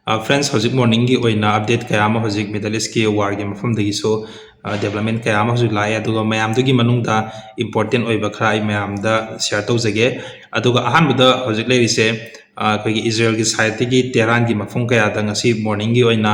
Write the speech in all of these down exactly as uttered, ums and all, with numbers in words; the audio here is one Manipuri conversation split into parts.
ꯐ꯭ꯔꯦꯟꯁ, ꯍꯧꯖꯤꯛ ꯃꯣꯔꯅꯤꯡꯒꯤ ꯑꯣꯏꯅ ꯑꯞꯗꯦꯠ ꯀꯌꯥ ꯑꯃ ꯍꯧꯖꯤꯛ ꯃꯤꯗꯜ ꯏꯁꯀꯤ ꯋꯥꯔꯒꯤ ꯃꯐꯝꯗꯒꯤꯁꯨ ꯗꯦꯕꯂꯞꯃꯦꯟ ꯀꯌꯥ ꯑꯃ ꯍꯧꯖꯤꯛ ꯂꯥꯛꯑꯦ꯫ ꯑꯗꯨꯒ ꯃꯌꯥꯝꯗꯨꯒꯤ ꯃꯅꯨꯡꯗ ꯏꯝꯄꯣꯔꯇꯦꯟ ꯑꯣꯏꯕ ꯈꯔ ꯑꯩ ꯃꯌꯥꯝꯗ ꯁꯤꯌꯔ ꯇꯧꯖꯒꯦ꯫ ꯑꯗꯨꯒ ꯑꯍꯥꯟꯕꯗ ꯍꯧꯖꯤꯛ ꯂꯩꯔꯤꯁꯦ, ꯑ, ꯑꯩꯈꯣꯏꯒꯤ ꯏꯖꯔꯦꯜꯒꯤ ꯁꯥꯏꯠꯇꯒꯤ ꯇꯦꯍꯔꯥꯟꯒꯤ ꯃꯐꯝ ꯀꯌꯥꯗ ꯉꯁꯤ ꯃꯣꯔꯅꯤꯡꯒꯤ ꯑꯣꯏꯅ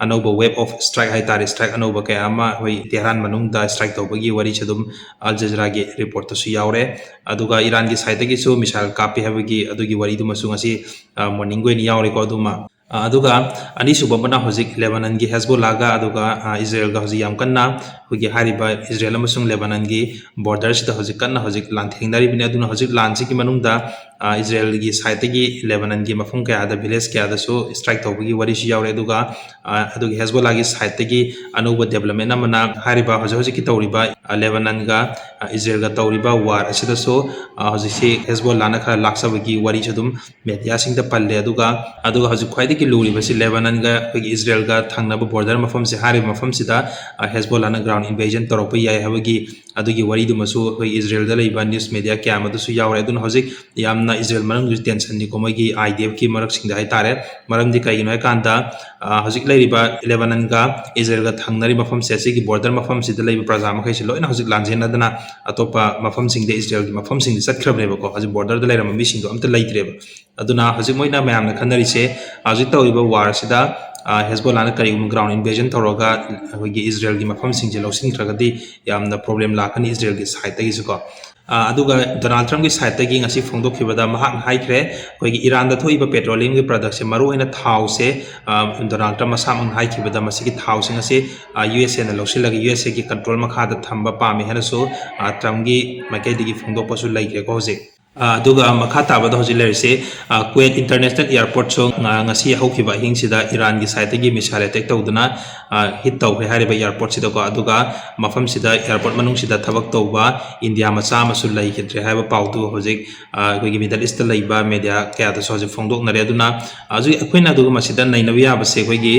ꯑꯅꯧꯕ ꯋꯦꯕ ꯑꯣꯐ ꯁ꯭ꯇ꯭ꯔꯥꯏꯛ ꯍꯥꯏꯇꯥꯔꯦ, ꯁ꯭ꯇ꯭ꯔꯥꯏꯛ ꯑꯅꯧꯕ ꯀꯌꯥ ꯑꯃ ꯑꯩꯈꯣꯏ ꯇꯦꯍꯔꯥꯟ ꯃꯅꯨꯡꯗ ꯁ꯭ꯇ꯭ꯔꯥꯏꯛ ꯇꯧꯕꯒꯤ ꯋꯥꯔꯤꯁꯨ ꯑꯗꯨꯝ ꯑꯜ ꯖꯖꯤꯔꯥꯒꯤ ꯔꯤꯄꯣꯔꯠꯇꯁꯨ ꯌꯥꯎꯔꯦ꯫ ꯑꯗꯨꯒ ꯏꯔꯥꯟꯒꯤ ꯁꯥꯏꯠꯇꯒꯤꯁꯨ ꯃꯤꯁꯥꯏꯜ ꯀꯥꯞꯄꯤ ꯍꯥꯏꯕꯒꯤ ꯑꯗꯨꯒꯤ ꯋꯥꯔꯤꯗꯨꯃꯁꯨ ꯉꯁꯤ, ꯑ, ꯃꯣꯔꯅꯤꯡꯒꯤ ꯑꯣꯏꯅ ꯌꯥꯎꯔꯦꯀꯣ꯫ ꯑꯗꯨꯃ ꯑ, ꯑꯗꯨꯒ ꯑꯅꯤꯁꯨꯕ ꯑꯃꯅ ꯍꯧꯖꯤꯛ ꯂꯦꯕꯥꯅꯟꯒꯤ ꯍꯦꯖꯕꯣꯂꯥꯒ ꯑꯗꯨꯒ, ꯑ, ꯏꯖꯔꯦꯜꯒ ꯍꯧꯖꯤꯛ ꯌꯥꯝ ꯀꯟꯅ ꯑꯩꯈꯣꯏꯒꯤ ꯍꯥꯏꯔꯤꯕ ꯏꯖꯔꯦꯜ ꯑꯃꯁꯨꯡ ꯂꯦꯕꯥꯅꯟꯒꯤ ꯕꯣꯔꯗꯔꯁꯤꯗ ꯍꯧꯖꯤꯛ ꯀꯟꯅ ꯍꯧꯖꯤꯛ ꯂꯥꯟꯊꯦꯡꯅꯔꯤꯕꯅꯤ꯫ ꯑꯗꯨꯅ ꯍꯧꯖꯤꯛ ꯂꯥꯟꯁꯤꯒꯤ ꯃꯅꯨꯡꯗ, ꯑ, ꯏꯖꯔꯦꯜꯒꯤ ꯁꯥꯏꯠꯇꯒꯤ ꯂꯦꯕꯥꯅꯟꯒꯤ ꯃꯐꯝ ꯀꯌꯥꯗ, ꯚꯤꯂꯦꯖ ꯀꯌꯥꯗꯁꯨ ꯁ꯭ꯇ꯭ꯔꯥꯏꯛ ꯇꯧꯕꯒꯤ ꯋꯥꯔꯤꯁꯨ ꯌꯥꯎꯔꯦ꯫ ꯑꯗꯨꯒ, ꯑ, ꯑꯗꯨꯒꯤ ꯍꯦꯖꯕꯣꯂꯥꯒꯤ ꯁꯥꯏꯠꯇꯒꯤ ꯑꯅꯧꯕ ꯗꯦꯕꯂꯞꯃꯦꯟ ꯑꯃꯅ ꯍꯥꯏꯔꯤꯕ ꯍꯧꯖꯤꯛ ꯍꯧꯖꯤꯛꯀꯤ ꯇꯧꯔꯤꯕ, ꯑ, ꯂꯦꯕꯥꯅꯟꯒ, ꯑ, ꯏꯖꯔꯦꯜꯒ ꯇꯧꯔꯤꯕ ꯋꯥꯔ ꯑꯁꯤꯗꯁꯨ, ꯑ, ꯍꯧꯖꯤꯛꯁꯤ ꯍꯦꯖꯕꯣꯂꯥꯅ ꯈꯔ ꯂꯥꯛꯆꯕꯒꯤ ꯋꯥꯔꯤꯁꯨ ꯑꯗꯨꯝ ꯃꯦꯗꯤꯌꯥꯁꯤꯡꯗ ꯄꯜꯂꯦ꯫ ꯑꯗꯨꯒ, ꯑꯗꯨꯒ ꯍꯧꯖꯤꯛ ꯈ꯭ꯋꯥꯏꯗꯒꯤ ꯂꯨꯔꯤꯕꯁꯤ ꯂꯦꯕꯥꯅꯟꯒ ꯑꯩꯈꯣꯏꯒꯤ ꯏꯖꯔꯦꯜꯒ ꯊꯪꯅꯕ ꯕꯣꯔꯗꯔ ꯃꯐꯝꯁꯦ, ꯍꯥꯏꯔꯤꯕ ꯃꯐꯝꯁꯤꯗ, ꯑ, ꯍꯦꯖꯕꯣꯂꯥꯅ ꯒ꯭ꯔꯥꯎꯟ ꯏꯟꯚꯦꯖꯟ ꯇꯧꯔꯛꯄ ꯌꯥꯏ ꯍꯥꯏꯕꯒꯤ ꯑꯗꯨꯒꯤ ꯋꯥꯔꯤꯗꯨꯃꯁꯨ ꯑꯩꯈꯣꯏ ꯏꯖꯔꯦꯜꯗ ꯂꯩꯕ ꯅ꯭ꯌꯨꯁ ꯃꯦꯗꯤꯌꯥ ꯀꯌꯥ ꯑꯃꯗꯁꯨ ꯌꯥꯎꯔꯦ꯫ ꯑꯗꯨꯅ ꯍꯧꯖꯤꯛ ꯌꯥꯝꯅ ꯏꯖꯔꯦꯜ ꯃꯅꯨꯡꯗꯁꯨ ꯇꯦꯟꯁꯟꯅꯤꯀꯣ, ꯃꯣꯏꯒꯤ ꯑꯥꯏ ꯗꯤ ꯑꯦꯐꯀꯤ ꯃꯔꯛꯁꯤꯡꯗ ꯍꯥꯏꯇꯥꯔꯦ꯫ ꯃꯔꯝꯗꯤ ꯀꯩꯒꯤꯅꯣ ꯍꯥꯏꯀꯥꯟꯗ, ꯑ, ꯍꯧꯖꯤꯛ ꯂꯩꯔꯤꯕ ꯂꯦꯕꯥꯅꯟꯒ ꯏꯖꯔꯦꯜꯒ ꯊꯪꯅꯔꯤꯕ ꯃꯐꯝꯁꯦ, ꯑꯁꯤꯒꯤ ꯕꯣꯔꯗꯔ ꯃꯐꯝꯁꯤꯗ ꯂꯩꯕ ꯄ꯭ꯔꯖꯥ ꯃꯈꯩꯁꯤ ꯂꯣꯏꯅ ꯍꯧꯖꯤꯛ ꯂꯥꯟꯖꯦꯟꯅꯗꯅ ꯑꯇꯣꯞꯄ ꯃꯐꯝꯁꯤꯡꯗ, ꯏꯖꯔꯦꯜꯒꯤ ꯃꯐꯝꯁꯤꯡꯗ ꯆꯠꯈ꯭ꯔꯕꯅꯦꯕꯀꯣ꯫ ꯍꯧꯖꯤꯛ ꯕꯣꯔꯗꯔꯗ ꯂꯩꯔꯝꯕ ꯃꯤꯁꯤꯡꯗꯣ ꯑꯝꯇ ꯂꯩꯇ꯭ꯔꯦꯕ꯫ ꯑꯗꯨꯅ ꯍꯧꯖꯤꯛ ꯃꯣꯏꯅ ꯃꯌꯥꯝꯅ ꯈꯟꯅꯔꯤꯁꯦ, ꯍꯧꯖꯤꯛ ꯇꯧꯔꯤꯕ ꯋꯥꯔꯁꯤꯗ, ꯑ, ꯍꯦꯖꯕꯣꯂꯥꯅ ꯀꯔꯤꯒꯨꯝꯕ ꯒ꯭ꯔꯥꯎꯟ ꯏꯟꯚꯦꯖꯟ ꯇꯧꯔꯒ ꯑꯩꯈꯣꯏꯒꯤ ꯏꯖꯔꯦꯜꯒꯤ ꯃꯐꯝꯁꯤꯡꯁꯦ ꯂꯧꯁꯤꯟꯈ꯭ꯔꯒꯗꯤ ꯌꯥꯝꯅ ꯄ꯭ꯔꯣꯕ꯭ꯂꯦꯝ ꯂꯥꯛꯀꯅꯤ ꯏꯖꯔꯦꯜꯒꯤ ꯁꯥꯏꯠꯇꯒꯤꯁꯨꯀꯣ꯫ ꯑ, ꯑꯗꯨꯒ ꯗꯣꯅꯥꯜꯗ ꯇ꯭ꯔꯝꯞꯀꯤ ꯁꯥꯏꯠꯇꯒꯤ ꯉꯁꯤ ꯐꯣꯡꯗꯣꯛꯈꯤꯕꯗ ꯃꯍꯥꯛꯅ ꯍꯥꯏꯈ꯭ꯔꯦ, ꯑꯩꯈꯣꯏꯒꯤ ꯏꯔꯥꯟꯗ ꯊꯣꯛꯏꯕ ꯄꯦꯇ꯭ꯔꯣꯂꯤꯌꯝꯒꯤ ꯄ꯭ꯔꯗꯛꯁꯦ, ꯃꯔꯨꯑꯣꯏꯅ ꯊꯥꯎꯁꯦ, ꯑ, ꯗꯣꯅꯥꯜꯗ ꯇ꯭ꯔꯝꯞ ꯃꯁꯥꯃꯛꯅ ꯍꯥꯏꯈꯤꯕꯗ ꯃꯁꯤꯒꯤ ꯊꯥꯎꯁꯤꯡ ꯑꯁꯤ, ꯑ, ꯌꯨ ꯑꯦꯁ ꯑꯦꯅ ꯂꯧꯁꯤꯜꯂꯒ ꯌꯨ ꯑꯦꯁ ꯑꯦꯒꯤ ꯀꯟꯇ꯭ꯔꯣꯜ ꯃꯈꯥꯗ ꯊꯝꯕ ꯄꯥꯝꯃꯤ ꯍꯥꯏꯅꯁꯨ, ꯑ, ꯇ꯭ꯔꯝꯞꯀꯤ ꯃꯥꯏꯀꯩꯗꯒꯤ ꯐꯣꯡꯗꯣꯛꯄꯁꯨ ꯂꯩꯈ꯭ꯔꯦꯀꯣ ꯍꯧꯖꯤꯛ꯫ ꯑ, ꯑꯗꯨꯒ ꯃꯈꯥ ꯇꯥꯕꯗ ꯍꯧꯖꯤꯛ ꯂꯩꯔꯤꯁꯦ, ꯑ, ꯀꯨꯋꯦꯠ ꯏꯟꯇꯔꯅꯦꯁꯅꯦꯜ ꯑꯦꯌꯥꯔꯄꯣꯔꯠꯁꯨ, ꯑ, ꯉꯁꯤ ꯍꯧꯈꯤꯕ ꯑꯍꯤꯡꯁꯤꯗ ꯏꯔꯥꯟꯒꯤ ꯁꯥꯏꯠꯇꯒꯤ ꯃꯤꯁꯥꯏꯜ ꯑꯦꯇꯦꯛ ꯇꯧꯗꯨꯅ, ꯑ, ꯍꯤꯠ ꯇꯧꯈ꯭ꯔꯦ ꯍꯥꯏꯔꯤꯕ ꯑꯦꯌꯥꯔꯄꯣꯔꯠꯁꯤꯗꯀꯣ꯫ ꯑꯗꯨꯒ ꯃꯐꯝꯁꯤꯗ, ꯑꯦꯌꯥꯔꯄꯣꯔꯠ ꯃꯅꯨꯡꯁꯤꯗ ꯊꯕꯛ ꯇꯧꯕ ꯏꯟꯗꯤꯌꯥ ꯃꯆꯥ ꯑꯃꯁꯨ ꯂꯩꯈꯤꯗ꯭ꯔꯦ ꯍꯥꯏꯕ ꯄꯥꯎꯗꯨ ꯍꯧꯖꯤꯛ, ꯑ, ꯑꯩꯈꯣꯏꯒꯤ ꯃꯤꯗꯜ ꯏꯁꯇ ꯂꯩꯕ ꯃꯦꯗꯤꯌꯥ ꯀꯌꯥꯗꯁꯨ ꯍꯧꯖꯤꯛ ꯐꯣꯡꯗꯣꯛꯅꯔꯦ꯫ ꯑꯗꯨꯅ ꯍꯧꯖꯤꯛ ꯑꯩꯈꯣꯏꯅ ꯑꯗꯨꯒ ꯃꯁꯤꯗ ꯅꯩꯅꯕ ꯌꯥꯕꯁꯦ, ꯑꯩꯈꯣꯏꯒꯤ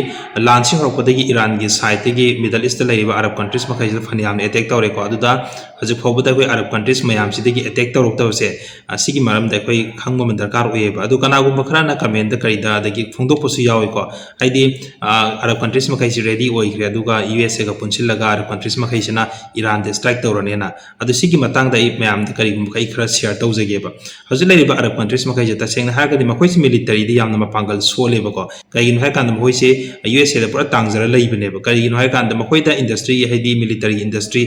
ꯂꯥꯟꯁꯤ ꯍꯧꯔꯛꯄꯗꯒꯤ ꯏꯔꯥꯟꯒꯤ ꯁꯥꯏꯠꯇꯒꯤ ꯃꯤꯗꯜ ꯏꯁꯇ ꯂꯩꯔꯤꯕ ꯑꯔꯕ ꯀꯟꯇ꯭ꯔꯤꯁ ꯃꯈꯩꯁꯤꯗ ꯐꯅꯌꯥꯝꯅ ꯑꯦꯇꯦꯛ ꯇꯧꯔꯦꯀꯣ꯫ ꯑꯗꯨꯗ ꯍꯧꯖꯤꯛ ꯐꯥꯎꯕꯗ ꯑꯩꯈꯣꯏ ꯑꯔꯕ ꯀꯟꯇ꯭ꯔꯤꯁ ꯃꯌꯥꯝꯁꯤꯗꯒꯤ ꯑꯦꯇꯦꯛ ꯇꯧꯔꯛꯇꯕꯁꯦ, ꯑꯁꯤꯒꯤ ꯃꯔꯝꯗ ꯑꯩꯈꯣꯏ ꯈꯪꯕ ꯑꯃ ꯗꯔꯀꯥꯔ ꯑꯣꯏꯌꯦꯕ꯫ ꯑꯗꯨ ꯀꯅꯥꯒꯨꯝꯕ ꯈꯔꯅ comment ꯀꯔꯤꯗ ꯑꯗꯒꯤ ꯐꯣꯡꯗꯣꯛꯄꯁꯨ ꯌꯥꯎꯏꯀꯣ, ꯍꯥꯏꯗꯤ ꯑꯔꯕ countries ꯃꯈꯩꯁꯤ ready ꯑꯣꯏꯈ꯭ꯔꯦ, ꯑꯗꯨꯒ ꯌꯨ ꯑꯦꯁ ꯑꯦꯒ ꯄꯨꯟꯁꯤꯜꯂꯒ ꯑꯔꯕ countries ꯃꯈꯩꯁꯤꯅ ꯏꯔꯥꯟꯗ strike ꯇꯧꯔꯅꯦꯅ꯫ ꯑꯗꯨ ꯁꯤꯒꯤ ꯃꯇꯥꯡꯗ ꯑꯩ ꯃꯌꯥꯝꯗ ꯀꯔꯤꯒꯨꯝꯕ ꯑꯩ ꯈꯔ share ꯇꯧꯖꯒꯦꯕ꯫ ꯍꯧꯖꯤꯛ ꯂꯩꯔꯤꯕ ꯑꯔꯕ countries ꯃꯈꯩꯁꯦ ꯇꯁꯦꯡꯅ ꯍꯥꯏꯔꯒꯗꯤ ꯃꯈꯣꯏꯁꯤ militaryꯗ ꯌꯥꯝꯅ ꯃꯄꯥꯡꯒꯜ ꯁꯣꯜꯂꯦꯕꯀꯣ꯫ ꯀꯩꯒꯤꯅꯣ ꯍꯥꯏꯔꯀꯥꯟꯗ ꯃꯈꯣꯏꯁꯦ ꯌꯨ ꯑꯦꯁ ꯑꯦꯗ ꯄꯨꯔꯥ ꯇꯥꯡꯖꯔ ꯂꯩꯕꯅꯦꯕ꯫ ꯀꯔꯤꯒꯤꯅꯣ ꯍꯥꯏꯔꯀꯥꯟꯗ ꯃꯈꯣꯏꯗ industry, ꯍꯥꯏꯗꯤ military industry,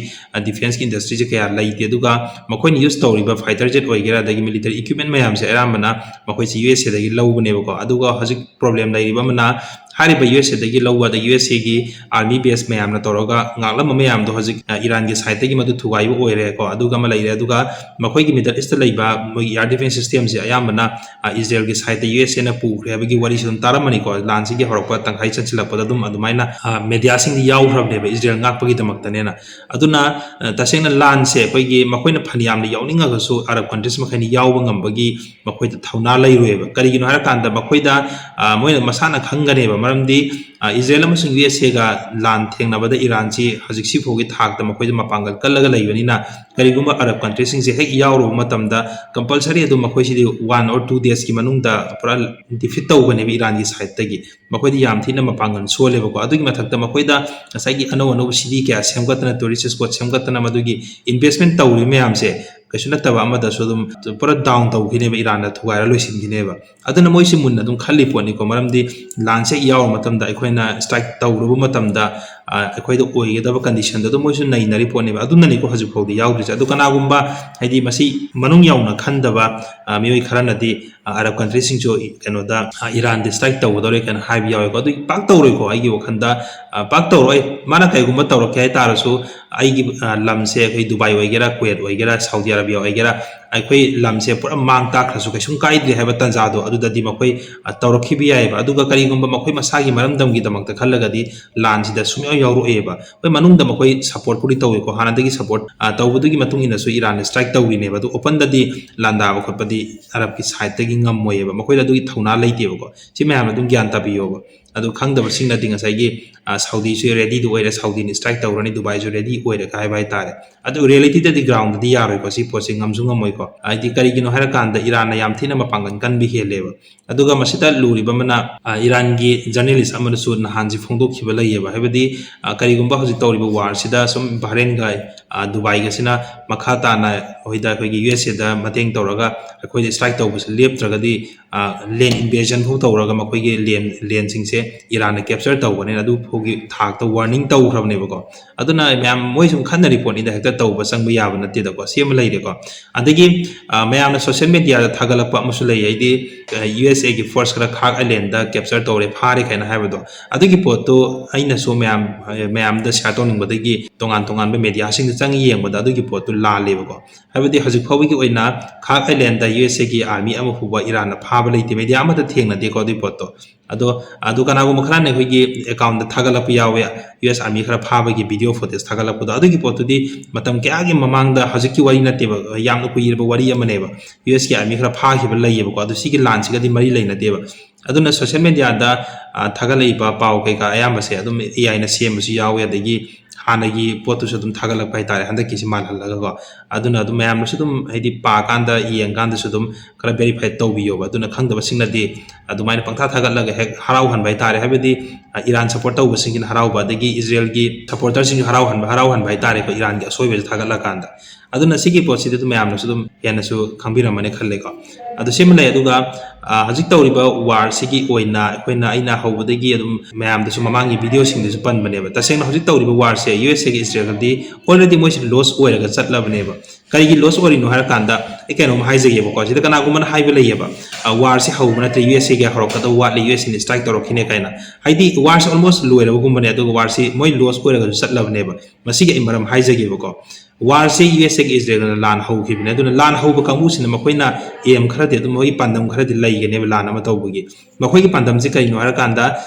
defenceꯀꯤ industryꯁꯦ ꯀꯌꯥ ꯂꯩꯇꯦ꯫ ꯑꯗꯨꯒ ꯃꯈꯣꯏꯅ use ꯇꯧꯔꯤꯕ fighter jet ꯑꯣꯏꯒꯦꯔꯥ, ꯑꯗꯒꯤ military equipment ꯃꯌꯥꯝꯁꯦ ꯑꯌꯥꯝꯕꯅ ꯃꯈꯣꯏꯁꯦ ꯌꯨ ꯑꯦꯁ ꯑꯦꯗꯒꯤ ꯂꯧꯕꯅꯦꯕꯀꯣ꯫ ꯑꯗꯨꯒ ꯍꯧꯖꯤꯛ problem ꯂꯩꯔꯤꯕ ꯑꯃꯅ, ꯍꯥꯏꯔꯤꯕ ꯌꯨ ꯑꯦꯁ ꯑꯦꯗꯒꯤ ꯂꯧꯕ, ꯑꯗꯒꯤ ꯌꯨ ꯑꯦꯁ ꯑꯦꯒꯤ army base ꯃꯌꯥꯝꯅ ꯇꯧꯔꯒ ꯉꯥꯛꯂꯝꯕ ꯃꯌꯥꯝꯗꯣ ꯍꯧꯖꯤꯛ, ꯑ, ꯏꯔꯥꯟꯒꯤ sideꯇꯒꯤ ꯃꯗꯨ ꯊꯨꯒꯥꯏꯕ ꯑꯣꯏꯔꯦꯀꯣ꯫ ꯑꯗꯨꯒ ꯑꯃ ꯂꯩꯔꯦ꯫ ꯑꯗꯨꯒ ꯃꯈꯣꯏꯒꯤ Middle Eastꯇ ꯂꯩꯕ ꯃꯣꯏꯒꯤ air defense systemꯁꯦ ꯑꯌꯥꯝꯕꯅ, ꯑ, ꯏꯖꯔꯦꯜꯒꯤ sideꯇ ꯌꯨ ꯑꯦꯁ ꯑꯦꯅ ꯄꯨꯈ꯭ꯔꯦ ꯍꯥꯏꯕꯒꯤ ꯋꯥꯔꯤꯁꯨ ꯑꯗꯨꯝ ꯇꯥꯔꯝꯃꯅꯤꯀꯣ꯫ ꯂꯥꯟꯁꯤꯒꯤ ꯍꯧꯔꯛꯄ ꯇꯪꯈꯥꯏ ꯆꯟꯁꯤꯜꯂꯛꯄꯗ ꯑꯗꯨꯝ ꯑꯗꯨꯃꯥꯏꯅ, ꯑ, mediaꯁꯤꯡꯗꯤ ꯌꯥꯎꯈ꯭ꯔꯕꯅꯦꯕ ꯏꯖꯔꯦꯜ ꯉꯥꯛꯄꯒꯤꯗꯃꯛꯇꯅꯦꯅ꯫ ꯑꯗꯨꯅ, ꯑ, ꯇꯁꯦꯡꯅ ꯂꯥꯟꯁꯦ ꯑꯩꯈꯣꯏꯒꯤ ꯃꯈꯣꯏꯅ ꯐꯅꯌꯥꯝꯅ ꯌꯥꯎꯅꯤꯡꯉꯒꯁꯨ, ꯑꯔꯕ countries ꯃꯈꯩꯅ ꯌꯥꯎꯕ ꯉꯝꯕꯒꯤ ꯃꯈꯣꯏꯗ ꯊꯧꯅꯥ ꯂꯩꯔꯣꯏꯕ꯫ ꯀꯔꯤꯒꯤꯅꯣ ꯍꯥꯏꯔꯀꯥꯟꯗ ꯃꯈꯣꯏꯗ, ꯑ, ꯃꯣꯏꯅ ꯃꯁꯥꯅ ꯈꯪꯒꯅꯦꯕ꯫ ꯃꯔꯝꯗꯤ, ꯑ, ꯏꯖꯔꯦꯜ ꯑꯃꯁꯨꯡ ꯌꯨ ꯑꯦꯁ ꯑꯦꯒ ꯂꯥꯟ ꯊꯦꯡꯅꯕꯗ ꯏꯔꯥꯟꯁꯤ ꯍꯧꯖꯤꯛ ꯁꯤ ꯐꯥꯎꯒꯤ ꯊꯥꯛꯇ ꯃꯈꯣꯏꯗ ꯃꯄꯥꯡꯒꯜ ꯀꯜꯂꯒ ꯂꯩꯕꯅꯤꯅ, ꯀꯔꯤꯒꯨꯝꯕ ꯑꯔꯕ countryꯁꯤꯡꯁꯦ ꯍꯦꯛ ꯌꯥꯎꯔꯨꯕ ꯃꯇꯝꯗ, compulsory ꯑꯗꯨꯝ ꯃꯈꯣꯏꯁꯤꯗꯤ one or two daysꯀꯤ ꯃꯅꯨꯡꯗ ꯄꯨꯔꯥ defeat ꯇꯧꯒꯅꯦꯕ ꯏꯔꯥꯟꯒꯤ sideꯇꯒꯤ꯫ ꯃꯈꯣꯏꯗꯤ ꯌꯥꯝ ꯊꯤꯅ ꯃꯄꯥꯡꯒꯜ ꯁꯣꯜꯂꯦꯕꯀꯣ꯫ ꯑꯗꯨꯒꯤ ꯃꯊꯛꯇ ꯃꯈꯣꯏꯗ ꯉꯁꯥꯏꯒꯤ ꯑꯅꯧ ꯑꯅꯧꯕ city ꯀꯌꯥ ꯁꯦꯝꯒꯠꯇꯅ, tourist spot ꯁꯦꯝꯒꯠꯇꯅ, ꯃꯗꯨꯒꯤ investment ꯇꯧꯔꯤꯕ ꯃꯌꯥꯝꯁꯦ ꯀꯩꯁꯨ ꯅꯠꯇꯕ ꯑꯃꯗꯁꯨ ꯑꯗꯨꯝ ꯄꯨꯔꯥ down ꯇꯧꯈꯤꯅꯦꯕ, ꯏꯔꯥꯟꯅ ꯊꯨꯒꯥꯏꯔ ꯂꯣꯏꯁꯤꯟꯈꯤꯅꯦꯕ꯫ ꯑꯗꯨꯅ ꯃꯣꯏꯁꯤ ꯃꯨꯟꯅ ꯑꯗꯨꯝ ꯈꯜꯂꯤ ꯄꯣꯠꯅꯤꯀꯣ꯫ ꯃꯔꯝꯗꯤ ꯂꯥꯟꯁꯦ ꯍꯦꯛ ꯌꯥꯎꯔ ꯃꯇꯝꯗ, ꯑꯩꯈꯣꯏꯅ strike ꯇꯧꯔꯨꯕ ꯃꯇꯝꯗ, ꯑ, ꯑꯩꯈꯣꯏꯗ ꯑꯣꯏꯒꯗꯕ conditionꯗꯣ ꯑꯗꯨꯝ ꯃꯣꯏꯁꯨ ꯅꯩꯅꯔꯤ ꯄꯣꯠꯅꯦꯕ꯫ ꯑꯗꯨꯅꯅꯤꯀꯣ ꯍꯧꯖꯤꯛ ꯐꯥꯎꯗꯤ ꯌꯥꯎꯗ꯭ꯔꯤꯁꯦ꯫ ꯑꯗꯨ ꯀꯅꯥꯒꯨꯝꯕ, ꯍꯥꯏꯗꯤ, ꯃꯁꯤ ꯃꯅꯨꯡ ꯌꯥꯎꯅ ꯈꯟꯗꯕ, ꯑ, ꯃꯤꯑꯣꯏ ꯈꯔꯅꯗꯤ, ꯑ, ꯑꯔꯕ countryꯁꯤꯡꯁꯨ ꯀꯩꯅꯣꯗ, ꯑ, ꯏꯔꯥꯟꯗ strike ꯇꯧꯒꯗꯧꯔꯦ ꯀꯥꯏꯅ ꯍꯥꯏꯕ ꯌꯥꯎꯋꯦꯀꯣ꯫ ꯑꯗꯨ ꯄꯥꯛ ꯇꯧꯔꯣꯏꯀꯣ, ꯑꯩꯒꯤ ꯋꯥꯈꯜꯗ, ꯑ, ꯄꯥꯛ ꯇꯧꯔꯣꯏ꯫ ꯃꯥꯅ ꯀꯩꯒꯨꯝꯕ ꯇꯧꯔꯛꯀꯦ ꯍꯥꯏ ꯇꯥꯔꯁꯨ, ꯑꯩꯒꯤ, ꯑ, ꯂꯝꯁꯦ ꯑꯩꯈꯣꯏ ꯗꯨꯕꯥꯏ ꯑꯣꯏꯒꯦꯔꯥ, ꯀꯨꯋꯦꯠ ꯑꯣꯏꯒꯦꯔꯥ, ꯁꯥꯎꯗꯤ ꯑꯔꯥꯕꯤꯌꯥ ꯑꯣꯏꯒꯦꯔꯥ, ꯑꯩꯈꯣꯏ ꯂꯝꯁꯦ ꯄꯨꯔꯥ ꯃꯥꯡ ꯇꯥꯛꯈ꯭ꯔꯁꯨ ꯀꯩꯁꯨꯝ ꯀꯥꯏꯗ꯭ꯔꯦ ꯍꯥꯏꯕ ꯇꯥꯟꯖꯥꯗꯣ ꯑꯗꯨꯗꯗꯤ ꯃꯈꯣꯏ, ꯑ, ꯇꯧꯔꯛꯈꯤꯕ ꯌꯥꯏꯑꯕ꯫ ꯑꯗꯨꯒ ꯀꯔꯤꯒꯨꯝꯕ ꯃꯈꯣꯏ ꯃꯁꯥꯒꯤ ꯃꯔꯝꯗꯝꯒꯤꯗꯃꯛꯇ ꯈꯜꯂꯒꯗꯤ ꯂꯥꯟꯁꯤꯗ ꯁꯨꯡꯌꯥꯎ ꯌꯥꯎꯔꯛꯑꯣꯏꯕ꯫ ꯍꯣꯏ, ꯃꯅꯨꯡꯗ ꯃꯈꯣꯏ supportꯄꯨꯗꯤ ꯇꯧꯋꯦꯀꯣ, ꯍꯥꯟꯅꯗꯒꯤ support, ꯑ, ꯇꯧꯕꯗꯨꯒꯤ ꯃꯇꯨꯡ ꯏꯟꯅꯁꯨ ꯏꯔꯥꯟꯅ strike ꯇꯧꯔꯤꯅꯦꯕ꯫ ꯑꯗꯨ openꯗꯗꯤ ꯂꯥꯟꯗꯥꯕ ꯈꯣꯠꯄꯗꯤ ꯑꯔꯕꯀꯤ sideꯇꯒꯤ ꯉꯝꯃꯣꯏꯑꯕ, ꯃꯈꯣꯏꯗ ꯑꯗꯨꯒꯤ ꯊꯧꯅꯥ ꯂꯩꯇꯦꯕꯀꯣ꯫ ꯁꯤ ꯃꯌꯥꯝꯅ ꯑꯗꯨꯝ ꯒ꯭ꯌꯥꯟ ꯇꯥꯕꯤꯌꯣꯕ꯫ ꯑꯗꯨ ꯈꯪꯗꯕꯁꯤꯡꯅꯗꯤ ꯉꯁꯥꯏꯒꯤ, ꯑ, ꯁꯥꯎꯗꯤꯁꯨ readyꯗ ꯑꯣꯏꯔꯦ, ꯁꯥꯎꯗꯤꯅ strike ꯇꯧꯔꯅꯤ, ꯗꯨꯕꯥꯏꯁꯨ ready ꯑꯣꯏꯔꯦ ꯍꯥꯏꯕ ꯍꯥꯏꯇꯥꯔꯦ꯫ ꯑꯗꯨ realityꯗꯗꯤ groundꯗꯤ ꯌꯥꯔꯣꯏꯀꯣ, ꯁꯤ ꯄꯣꯠꯁꯦ ꯉꯝꯁꯨ ꯉꯝꯃꯣꯏꯀꯣ꯫ ꯍꯥꯏꯗꯤ ꯀꯔꯤꯒꯤꯅꯣ ꯍꯥꯏꯔꯀꯥꯟꯗ ꯏꯔꯥꯟꯅ ꯌꯥꯝ ꯊꯤꯅ ꯃꯄꯥꯡꯒꯜ ꯀꯟꯕ ꯍꯦꯜꯂꯦꯕ꯫ ꯑꯗꯨꯒ ꯃꯁꯤꯗ ꯂꯨꯔꯤꯕ ꯑꯃꯅ, ꯑ, ꯏꯔꯥꯟꯒꯤ journalist ꯑꯃꯅꯁꯨ ꯅꯍꯥꯟꯁꯦ ꯐꯣꯡꯗꯣꯛꯈꯤꯕ ꯂꯩꯌꯦꯕ꯫ ꯍꯥꯏꯕꯗꯤ, ꯑ, ꯀꯔꯤꯒꯨꯝꯕ ꯍꯧꯖꯤꯛ ꯇꯧꯔꯤꯕ warꯁꯤꯗ ꯁꯨꯝ ꯕꯍꯔꯦꯟꯒ, ꯑ, ꯗꯨꯕꯥꯏꯒꯁꯤꯅ ꯃꯈꯥ ꯇꯥꯅ ꯑꯩꯈꯣꯏꯗ, ꯑꯩꯈꯣꯏꯒꯤ USAꯗ ꯃꯇꯦꯡ ꯇꯧꯔꯒ ꯑꯩꯈꯣꯏꯗ strike ꯇꯧꯕꯁꯦ ꯂꯦꯞꯇ꯭ꯔꯒꯗꯤ, ꯑ, land invasion ꯐꯥꯎ ꯇꯧꯔꯒ ꯃꯈꯣꯏꯒꯤ land, landꯁꯤꯡꯁꯦ ꯏꯔꯥꯟꯅ capture ꯇꯧꯒꯅꯤ, ꯑꯗꯨ ꯐꯥꯎꯒꯤ ꯊꯥꯛꯇ warning ꯇꯧꯈ꯭ꯔꯕꯅꯦꯕꯀꯣ꯫ ꯑꯗꯨꯅ ꯃꯌꯥꯝ ꯃꯣꯏ ꯁꯨꯝ ꯈꯟꯅꯔꯤ ꯄꯣꯠꯅꯤꯗ, ꯍꯦꯛꯇ ꯇꯧꯕ ꯆꯪꯕ ꯌꯥꯕ ꯅꯠꯇꯦꯗꯀꯣ, ꯁꯤ ꯑꯃ ꯂꯩꯔꯦꯀꯣ꯫ ꯑꯗꯒꯤ, ꯑ, ꯃꯌꯥꯝꯅ social mediaꯗ ꯊꯥꯒꯠꯂꯛꯄ ꯑꯃꯁꯨ ꯂꯩ, ꯍꯥꯏꯗꯤ, ꯑ, USAꯒꯤ force ꯈꯔ ꯈꯥꯛ islandꯗ capture ꯇꯧꯔꯦ, ꯐꯥꯔꯦ ꯀꯥꯏꯅ ꯍꯥꯏꯕꯗꯣ꯫ ꯑꯗꯨꯒꯤ ꯄꯣꯠꯇꯣ ꯑꯩꯅꯁꯨ ꯃꯌꯥꯝ, ꯃꯌꯥꯝꯗ share ꯇꯧꯅꯤꯡꯕꯗꯒꯤ ꯇꯣꯉꯥꯟ ꯇꯣꯉꯥꯟꯕ mediaꯁꯤꯡꯗ ꯆꯪꯉ ꯌꯦꯡꯕꯗ ꯑꯗꯨꯒꯤ ꯄꯣꯠꯇꯣ ꯂꯥꯜꯂꯦꯕꯀꯣ꯫ ꯍꯥꯏꯕꯗꯤ ꯍꯧꯖꯤꯛ ꯐꯥꯎꯕꯒꯤ ꯑꯣꯏꯅ ꯈꯥꯛ islandꯗ USAꯒꯤ army ꯑꯃ ꯐꯥꯎꯕ ꯏꯔꯥꯟꯅ ꯐꯥꯕ ꯂꯩꯇꯦ, media ꯑꯃꯠꯇ ꯊꯦꯡꯅꯗꯦꯀꯣ ꯑꯗꯨꯒꯤ ꯄꯣꯠꯇꯣ꯫ ꯑꯗꯣ, ꯑꯗꯨ ꯀꯅꯥꯒꯨꯝꯕ ꯈꯔꯅ ꯑꯩꯈꯣꯏꯒꯤ accountꯗ ꯊꯥꯒꯠꯂꯛꯄ ꯌꯥꯎꯋꯦ, US army ꯈꯔ ꯐꯥꯕꯒꯤ video footage ꯊꯥꯒꯠꯂꯛꯄꯗꯣ꯫ ꯑꯗꯨꯒꯤ ꯄꯣꯠꯇꯨꯗꯤ ꯃꯇꯝ ꯀꯌꯥꯒꯤ ꯃꯃꯥꯡꯗ, ꯍꯧꯖꯤꯛꯀꯤ ꯋꯥꯔꯤ ꯅꯠꯇꯦꯕ, ꯌꯥꯝꯅ ꯀꯨꯏꯔꯕ ꯋꯥꯔꯤ ꯑꯃꯅꯦꯕ꯫ USꯀꯤ army ꯈꯔ ꯐꯥꯈꯤꯕ ꯂꯩꯌꯦꯕꯀꯣ, ꯑꯗꯨ ꯁꯤꯒꯤ ꯂꯥꯟꯁꯤꯒꯗꯤ ꯃꯔꯤ ꯂꯩꯅꯗꯦꯕ꯫ ꯑꯗꯨꯅ social mediaꯗ, ꯑ, ꯊꯥꯒꯠꯂꯛꯏꯕ ꯄꯥꯎ ꯀꯩꯀꯥ ꯑꯌꯥꯝꯕꯁꯦ ꯑꯗꯨꯝ AIꯅ ꯁꯦꯝꯕꯁꯨ ꯌꯥꯎꯋꯦ, ꯑꯗꯒꯤ ꯍꯥꯟꯅꯒꯤ ꯄꯣꯠꯇꯨꯁꯨ ꯑꯗꯨꯝ ꯊꯥꯒꯠꯂꯛꯄ ꯍꯥꯏꯇꯥꯔꯦ, ꯍꯟꯗꯛꯀꯤꯁꯤ ꯃꯥꯜꯍꯜꯂꯒꯀꯣ꯫ ꯑꯗꯨꯅ ꯑꯗꯨꯝ ꯃꯌꯥꯝꯅꯁꯨ ꯑꯗꯨꯝ, ꯍꯥꯏꯗꯤ, ꯄꯥꯀꯥꯟꯗ, ꯌꯦꯡꯀꯥꯟꯗꯁꯨ ꯑꯗꯨꯝ ꯈꯔ verify ꯇꯧꯕꯤꯌꯣꯕ꯫ ꯑꯗꯨꯅ ꯈꯪꯗꯕꯁꯤꯡꯅꯗꯤ ꯑꯗꯨꯃꯥꯏꯅ ꯄꯪꯊꯥ ꯊꯥꯒꯠꯂꯒ ꯍꯦꯛ ꯍꯔꯥꯎꯍꯟꯕ ꯍꯥꯏꯇꯥꯔꯦ, ꯍꯥꯏꯕꯗꯤ, ꯑ, ꯏꯔꯥꯟ support ꯇꯧꯕꯁꯤꯡꯁꯤꯅ ꯍꯔꯥꯎꯕ, ꯑꯗꯒꯤ ꯏꯖꯔꯦꯜꯒꯤ supporterꯁꯤꯡꯁꯨ ꯍꯔꯥꯎꯍꯟꯕ, ꯍꯔꯥꯎꯍꯟꯕ ꯍꯥꯏꯇꯥꯔꯦꯀꯣ, ꯏꯔꯥꯟꯒꯤ ꯑꯁꯣꯏꯕꯁꯦ ꯊꯥꯒꯠꯂꯀꯥꯟꯗ꯫ ꯑꯗꯨꯅ ꯁꯤꯒꯤ ꯄꯣꯠꯁꯤꯗꯤ ꯑꯗꯨꯝ ꯃꯌꯥꯝꯅꯁꯨ ꯑꯗꯨꯝ ꯍꯦꯟꯅꯁꯨ ꯈꯪꯕꯤꯔꯝꯃꯅꯤ ꯈꯜꯂꯦꯀꯣ꯫ ꯑꯗꯨ ꯁꯤꯃ ꯂꯩ꯫ ꯑꯗꯨꯒ, ꯑ, ꯍꯧꯖꯤꯛ ꯇꯧꯔꯤꯕ warꯁꯤꯒꯤ ꯑꯣꯏꯅ ꯑꯩꯈꯣꯏꯅ, ꯑꯩꯅ ꯍꯧꯕꯗꯒꯤ ꯑꯗꯨꯝ ꯃꯌꯥꯝꯗꯁꯨ ꯃꯃꯥꯡꯒꯤ videoꯁꯤꯡꯗꯁꯨ ꯄꯟꯕꯅꯦꯕ, ꯇꯁꯦꯡꯅ ꯍꯧꯖꯤꯛ ꯇꯧꯔꯤꯕ warꯁꯦ USAꯒ ꯏꯖꯔꯦꯜꯒꯗꯤ already ꯃꯣꯏꯁꯦ loss ꯑꯣꯏꯔꯒ ꯆꯠꯂꯕꯅꯦꯕ꯫ ꯀꯔꯤꯒꯤ loss ꯑꯣꯏꯔꯤꯅꯣ ꯍꯥꯏꯔꯀꯥꯟꯗ, ꯑꯩ ꯀꯩꯅꯣꯝ ꯍꯥꯏꯖꯒꯦꯕꯀꯣ, ꯁꯤꯗ ꯀꯅꯥꯒꯨꯝꯕꯅ ꯍꯥꯏꯕ ꯂꯩꯌꯦꯕ, ꯑ, warꯁꯤ ꯍꯧꯕ ꯅꯠꯇ꯭ꯔꯦ, USAꯒ ꯍꯧꯔꯛꯀꯗꯧꯕ ꯋꯥꯠꯂꯤ, USAꯅ strike ꯇꯧꯔꯛꯈꯤꯅꯦ ꯀꯥꯏꯅ꯫ ꯍꯥꯏꯗꯤ warꯁꯤ almost ꯂꯣꯏꯔꯕꯒꯨꯝꯕꯅꯦ, ꯑꯗꯨꯒ warꯁꯤ ꯃꯣꯏ loss ꯑꯣꯏꯔꯒꯁꯨ ꯆꯠꯂꯕꯅꯦꯕ꯫ ꯃꯁꯤꯒꯤ ꯑꯩ ꯃꯔꯝ ꯍꯥꯏꯖꯒꯦꯕꯀꯣ꯫ Warꯁꯦ USAꯒ ꯏꯖꯔꯦꯜꯒꯅ ꯂꯥꯟ ꯍꯧꯈꯤꯕꯅꯦ꯫ ꯑꯗꯨꯅ ꯂꯥꯟ ꯍꯧꯕ ꯀꯥꯡꯕꯨꯁꯤꯅ ꯃꯈꯣꯏꯅ aim ꯈꯔꯗꯤ ꯑꯗꯨꯝ, ꯃꯈꯣꯏꯒꯤ ꯄꯥꯟꯗꯝ ꯈꯔꯗꯤ ꯂꯩꯒꯅꯦꯕ ꯂꯥꯟ ꯑꯃ ꯇꯧꯕꯒꯤ꯫ ꯃꯈꯣꯏꯒꯤ ꯄꯥꯟꯗꯝꯁꯦ ꯀꯔꯤꯅꯣ ꯍꯥꯏꯔꯀꯥꯟꯗ,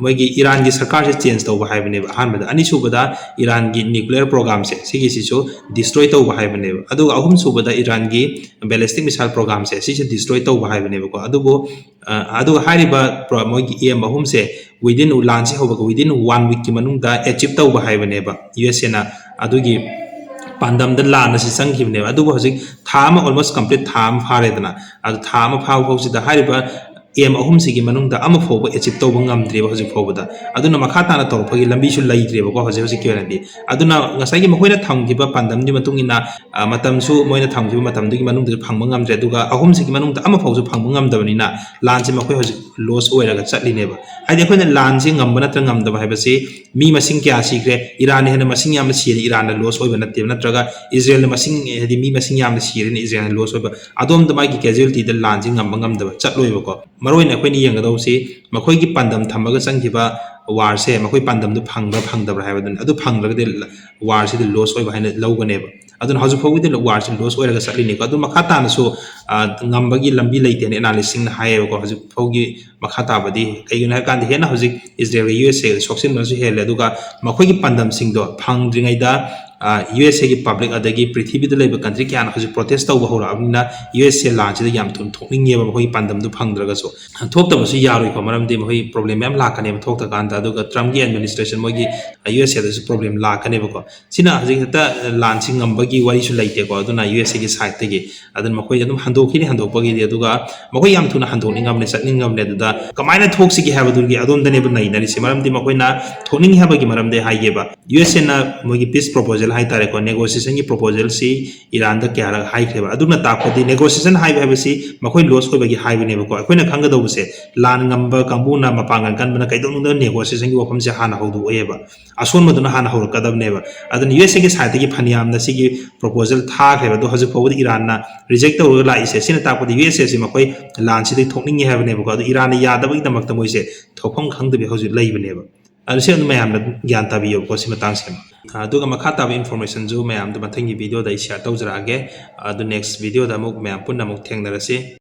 ꯃꯣꯏꯒꯤ ꯏꯔꯥꯟꯒꯤ ꯁꯔꯀꯥꯔꯁꯦ ꯆꯦꯟꯖ ꯇꯧꯕ ꯍꯥꯏꯕꯅꯦꯕ꯫ ꯑꯍꯥꯟꯕꯗ, ꯑꯅꯤꯁꯨꯕꯗ ꯏꯔꯥꯟꯒꯤ ꯅ꯭ꯌꯨꯀ꯭ꯂꯤꯌꯔ ꯄ꯭ꯔꯣꯒ꯭ꯔꯥꯝꯁꯦ, ꯁꯤꯒꯤꯁꯤꯁꯨ ꯗꯤꯁꯇ꯭ꯔꯣꯏ ꯇꯧꯕ ꯍꯥꯏꯕꯅꯦꯕ꯫ ꯑꯗꯨꯒ ꯑꯍꯨꯝꯁꯨꯕꯗ ꯏꯔꯥꯟꯒꯤ ꯕꯦꯂꯤꯁꯇꯤꯛ ꯃꯤꯁꯥꯏꯜ ꯄ꯭ꯔꯣꯒ꯭ꯔꯥꯝꯁꯦ, ꯁꯤꯁꯦ ꯗꯤꯁꯇ꯭ꯔꯣꯏ ꯇꯧꯕ ꯍꯥꯏꯕꯅꯦꯕꯀꯣ꯫ ꯑꯗꯨꯕꯨ ꯑ, ꯑꯗꯨꯒ ꯍꯥꯏꯔꯤꯕ ꯄ꯭ꯔꯣ-, ꯃꯣꯏꯒꯤ ꯑꯦꯝ ꯑꯍꯨꯝꯁꯦ within, ꯂꯥꯟꯁꯦ ꯍꯧꯕꯒ within one weekꯀꯤ ꯃꯅꯨꯡꯗ ꯑꯦꯆꯤꯞ ꯇꯧꯕ ꯍꯥꯏꯕꯅꯦꯕ ꯌꯨ ꯑꯦꯁ ꯑꯦꯅ꯫ ꯑꯗꯨꯒꯤ ꯄꯥꯟꯗꯝꯗ ꯂꯥꯟ ꯑꯁꯤ ꯆꯪꯈꯤꯕꯅꯦꯕ꯫ ꯑꯗꯨꯕꯨ ꯍꯧꯖꯤꯛ ꯊꯥ ꯑꯃ, ꯑꯣꯜꯃꯣꯁ ꯀꯝꯄ꯭ꯂꯤꯠ ꯊꯥ ꯑꯃ ꯐꯥꯔꯦꯗꯅ꯫ ꯑꯗꯨ ꯊꯥ ꯑꯃ ꯐꯥꯕ ꯐꯥꯎꯁꯤꯗ ꯍꯥꯏꯔꯤꯕ ꯑꯦꯝ ꯑꯍꯨꯝꯁꯤꯒꯤ ꯃꯅꯨꯡꯗ ꯑꯃ ꯐꯥꯎꯕ ꯑꯦꯆꯤꯞ ꯇꯧꯕ ꯉꯝꯗ꯭ꯔꯤꯕ ꯍꯧꯖꯤꯛ ꯐꯥꯎꯕꯗ꯫ ꯑꯗꯨꯅ ꯃꯈꯥ ꯇꯥꯅ ꯇꯧꯔꯛꯄꯒꯤ ꯂꯝꯕꯤꯁꯨ ꯂꯩꯇ꯭ꯔꯦꯕꯀꯣ ꯍꯧꯖꯤꯛ ꯍꯧꯖꯤꯛꯀꯤ ꯑꯣꯏꯅꯗꯤ꯫ ꯑꯗꯨꯅ ꯉꯁꯥꯏꯒꯤ ꯃꯈꯣꯏꯅ ꯊꯝꯈꯤꯕ ꯄꯥꯟꯗꯝꯒꯤ ꯃꯇꯨꯡ ꯏꯟꯅ, ꯑ, ꯃꯇꯝꯁꯨ ꯃꯣꯏꯅ ꯊꯝꯈꯤꯕ ꯃꯇꯝꯗꯨꯒꯤ ꯃꯅꯨꯡꯗ ꯐꯪꯕ ꯉꯝꯗ꯭ꯔꯦ꯫ ꯑꯗꯨꯒ ꯑꯍꯨꯝꯁꯤꯒꯤ ꯃꯅꯨꯡꯗ ꯑꯃ ꯐꯥꯎꯁꯨ ꯐꯪꯕ ꯉꯝꯗꯕꯅꯤꯅ ꯂꯥꯟꯁꯦ ꯃꯈꯣꯏ ꯍꯧꯖꯤꯛ ꯂꯣꯁ ꯑꯣꯏꯔꯒ ꯆꯠꯂꯤꯅꯦꯕ꯫ ꯍꯥꯏꯗꯤ ꯑꯩꯈꯣꯏꯅ ꯂꯥꯟꯁꯤ ꯉꯝꯕ ꯅꯠꯇ꯭ꯔꯒ ꯉꯝꯗꯕ ꯍꯥꯏꯕꯁꯤ ꯃꯤ ꯃꯁꯤꯡ ꯀꯌꯥ ꯁꯤꯈ꯭ꯔꯦ, ꯏꯔꯥꯟꯅ ꯍꯦꯟꯅ ꯃꯁꯤꯡ ꯌꯥꯝꯅ ꯁꯤꯔꯦ, ꯏꯔꯥꯟꯅ ꯂꯣꯁ ꯑꯣꯏꯕ ꯅꯠꯇꯦꯕ, ꯅꯠꯇ꯭ꯔꯒ ꯏꯖꯔꯦꯜꯅ ꯃꯁꯤꯡ, ꯍꯥꯏꯗꯤ ꯃꯤ ꯃꯁꯤꯡ ꯌꯥꯝꯅ ꯁꯤꯔꯦꯅ ꯏꯖꯔꯦꯜꯅ ꯂꯣꯁ ꯑꯣꯏꯕ, ꯑꯗꯣꯝꯗ ꯃꯥꯒꯤ ꯀꯦꯖꯨꯋꯦꯜꯇꯤꯗ ꯂꯥꯟꯁꯤ ꯉꯝꯕ ꯉꯝꯗꯕ ꯆꯠꯂꯣꯏꯕꯀꯣ꯫ ꯃꯔꯨ ꯑꯣꯏꯅ ꯑꯩꯈꯣꯏꯅ ꯌꯦꯡꯒꯗꯧꯕꯁꯤ ꯃꯈꯣꯏꯒꯤ ꯄꯥꯟꯗꯝ ꯊꯝꯃꯒ ꯆꯪꯈꯤꯕ ꯋꯥꯔꯁꯦ ꯃꯈꯣꯏ ꯄꯥꯟꯗꯝꯗꯨ ꯐꯪꯕ꯭ꯔꯥ ꯐꯪꯗꯕ꯭ꯔꯥ ꯍꯥꯏꯕꯗꯨꯅꯤ꯫ ꯑꯗꯨ ꯐꯪꯗ꯭ꯔꯒꯗꯤ ꯋꯥꯔꯁꯤꯗ ꯂꯣꯁ ꯑꯣꯏꯕ ꯍꯥꯏꯅ ꯂꯧꯒꯅꯦꯕ꯫ ꯑꯗꯨꯅ ꯍꯧꯖꯤꯛ ꯐꯥꯎꯒꯤꯗꯤ ꯋꯥꯔꯁꯤ ꯂꯣꯁ ꯑꯣꯏꯔꯒ ꯆꯠꯂꯤꯅꯤꯀꯣ꯫ ꯑꯗꯨ ꯃꯈꯥ ꯇꯥꯅꯁꯨ, ꯑ, ꯉꯝꯕꯒꯤ ꯂꯝꯕꯤ ꯂꯩꯇꯦꯅ ꯑꯦꯅꯥꯂꯤꯁꯁꯤꯡꯅ ꯍꯥꯏꯌꯦꯕꯀꯣ꯫ ꯍꯧꯖꯤꯛ ꯐꯥꯎꯒꯤ ꯃꯈꯥ ꯇꯥꯕꯗꯤ ꯀꯩꯒꯤꯅꯣ ꯍꯥꯏ ꯀꯥꯟꯗ ꯍꯦꯟꯅ ꯍꯧꯖꯤꯛ ꯏꯖꯔꯦꯜꯒ ꯌꯨ ꯑꯦꯁ ꯑꯦꯒ ꯁꯣꯛꯆꯤꯟꯕꯅꯁꯨ ꯍꯦꯜꯂꯦ꯫ ꯑꯗꯨꯒ ꯃꯈꯣꯏꯒꯤ ꯄꯥꯟꯗꯝꯁꯤꯡꯗꯣ ꯐꯪꯗ꯭ꯔꯤꯉꯩꯗ, ꯑ, ꯌꯨ ꯑꯦꯁ ꯑꯦꯒꯤ ꯄꯕ꯭ꯂꯤꯛ ꯑꯗꯒꯤ ꯄ꯭ꯔꯤꯊꯤꯕꯤꯗ ꯂꯩꯕ ꯀꯟꯇ꯭ꯔꯤ ꯀꯌꯥꯅ ꯍꯧꯖꯤꯛ ꯄ꯭ꯔꯣꯇꯦꯁ ꯇꯧꯕ ꯍꯧꯔꯛꯑꯕꯅꯤꯅ ꯌꯨ ꯑꯦꯁ ꯑꯦ ꯂꯥꯟꯁꯤꯗ ꯌꯥꯝ ꯊꯨꯅ ꯊꯣꯛꯅꯤꯡꯉꯦꯕ ꯃꯈꯣꯏꯒꯤ ꯄꯥꯟꯗꯝꯗꯨ ꯐꯪꯗ꯭ꯔꯒꯁꯨ꯫ ꯊꯣꯛꯇꯕꯁꯨ ꯌꯥꯔꯣꯏꯀꯣ, ꯃꯔꯝꯗꯤ ꯃꯈꯣꯏ ꯄ꯭ꯔꯣꯕ꯭ꯂꯦꯝ ꯃꯌꯥꯝ ꯂꯥꯛꯀꯅꯦꯕ ꯊꯣꯛꯇ꯭ꯔꯀꯥꯟꯗ꯫ ꯑꯗꯨꯒ ꯇ꯭ꯔꯝꯞꯀꯤ ꯑꯦꯗꯃꯤꯅꯤꯁꯇ꯭ꯔꯦꯁꯟ ꯃꯣꯏꯒꯤ ꯌꯨ ꯑꯦꯁ ꯑꯦꯗꯁꯨ ꯄ꯭ꯔꯣꯕ꯭ꯂꯦꯝ ꯂꯥꯛꯀꯅꯦꯕꯀꯣ꯫ ꯁꯤꯅ ꯍꯧꯖꯤꯛ ꯍꯦꯛꯇ ꯂꯥꯟꯁꯤ ꯉꯝꯕꯒꯤ ꯋꯥꯔꯤꯁꯨ ꯂꯩꯇꯦꯀꯣ꯫ ꯑꯗꯨꯅ ꯌꯨ ꯑꯦꯁ ꯑꯦꯒꯤ ꯁꯥꯏꯠꯇꯒꯤ ꯑꯗꯨꯅ ꯃꯈꯣꯏ ꯑꯗꯨꯝ ꯍꯟꯗꯣꯛꯈꯤꯅꯤ, ꯍꯟꯗꯣꯛꯄꯒꯤꯗꯤ꯫ ꯑꯗꯨꯒ ꯃꯈꯣꯏ ꯌꯥꯝ ꯊꯨꯅ ꯍꯟꯗꯣꯛꯅꯤꯡꯉꯕꯅꯤ, ꯆꯠꯅꯤꯡꯉꯕꯅꯤ꯫ ꯑꯗꯨꯗ ꯀꯃꯥꯏꯅ ꯊꯣꯛꯁꯤꯒꯦ ꯍꯥꯏꯕꯗꯨꯒꯤ ꯑꯗꯣꯝꯗꯅꯦꯕ ꯅꯩꯅꯔꯤꯁꯦ꯫ ꯃꯔꯝꯗꯤ ꯃꯈꯣꯏꯅ ꯊꯣꯛꯅꯤꯡꯉꯤ ꯍꯥꯏꯕꯒꯤ ꯃꯔꯝꯗꯤ ꯍꯥꯏꯒꯦꯕ, ꯌꯨ ꯑꯦꯁ ꯑꯦꯅ ꯃꯣꯏꯒꯤ ꯄꯤꯁ ꯄ꯭ꯔꯣꯄꯣꯖꯦꯜ ꯍꯥꯏꯇꯥꯔꯦꯀꯣ, ꯅꯦꯒꯣꯁꯤꯌꯦꯁꯟꯒꯤ ꯄ꯭ꯔꯣꯄꯣꯖꯦꯜꯁꯤ ꯏꯔꯥꯟꯗ ꯀꯌꯥꯔꯛ ꯍꯥꯏꯈ꯭ꯔꯦꯕ꯫ ꯑꯗꯨꯅ ꯇꯥꯛꯄꯗꯤ ꯅꯦꯒꯣꯁꯤꯌꯦꯁꯟ ꯍꯥꯏꯕ ꯍꯥꯏꯕꯁꯤ ꯃꯈꯣꯏ ꯂꯣꯁ ꯑꯣꯏꯕꯒꯤ ꯍꯥꯏꯕꯅꯦꯕꯀꯣ꯫ ꯑꯩꯈꯣꯏꯅ ꯈꯪꯒꯗꯧꯕꯁꯦ ꯂꯥꯟ ꯉꯝꯕ ꯀꯥꯡꯕꯨꯅ, ꯃꯄꯥꯡꯒꯜ ꯀꯟꯕꯅ ꯀꯩꯗꯧꯅꯨꯡꯗ ꯅꯦꯒꯣꯁꯤꯌꯦꯁꯟꯒꯤ ꯋꯥꯐꯝꯁꯦ ꯍꯥꯟꯅ ꯍꯧꯗꯣꯛꯑꯦꯕ꯫ ꯑꯁꯣꯟꯕꯗꯨꯅ ꯍꯥꯟꯅ ꯍꯧꯔꯛꯀꯗꯕꯅꯦꯕ꯫ ꯑꯗꯨꯅ ꯌꯨ ꯑꯦꯁ ꯑꯦꯒꯤ ꯁꯥꯏꯠꯇꯒꯤ ꯐꯅꯌꯥꯝꯅ ꯁꯤꯒꯤ ꯄ꯭ꯔꯣꯄꯣꯖꯦꯜ ꯊꯥꯈ꯭ꯔꯦꯕ꯫ ꯑꯗꯣ ꯍꯧꯖꯤꯛ ꯐꯥꯎꯕꯗꯤ ꯏꯔꯥꯟꯅ ꯔꯤꯖꯦꯛ ꯇꯧꯔꯒ ꯂꯥꯛꯏꯁꯦ꯫ ꯁꯤꯅ ꯇꯥꯛꯄꯗꯤ ꯌꯨ ꯑꯦꯁ ꯑꯦꯁꯤ ꯃꯈꯣꯏ ꯂꯥꯟꯁꯤꯗꯒꯤ ꯊꯣꯛꯅꯤꯡꯉꯦ ꯍꯥꯏꯕꯅꯦꯕꯀꯣ꯫ ꯑꯗꯣ ꯏꯔꯥꯟꯅ ꯌꯥꯗꯕꯒꯤꯗꯃꯛꯇ ꯃꯣꯏꯁꯦ ꯊꯣꯛꯐꯝ ꯈꯪꯗꯕꯤ ꯍꯧꯖꯤꯛ ꯂꯩꯕꯅꯦꯕ꯫ ꯑꯗꯨ ꯁꯤ ꯑꯗꯨꯝ ꯃꯌꯥꯝꯅ ꯒ꯭ꯌꯥꯟ ꯇꯥꯕꯤꯌꯣꯕꯀꯣ ꯁꯤ ꯃꯇꯥꯡꯁꯤꯃ꯫ ꯑꯗꯨꯒ ꯃꯈꯥ ꯇꯥꯕ ꯏꯟꯐꯣꯔꯃꯦꯁꯟꯁꯨ ꯃꯌꯥꯝꯗꯣ ꯃꯊꯪꯒꯤ ꯚꯤꯗꯤꯑꯣꯗ ꯑꯩ ꯁꯤꯌꯔ ꯇꯧꯖꯔꯛꯑꯒꯦ꯫ ꯑꯗꯨ ꯅꯦꯛꯁ ꯚꯤꯗꯤꯑꯣꯗ ꯑꯃꯨꯛ ꯃꯌꯥꯝ ꯄꯨꯟꯅ ꯑꯃꯨꯛ ꯊꯦꯡꯅꯔꯁꯤ꯫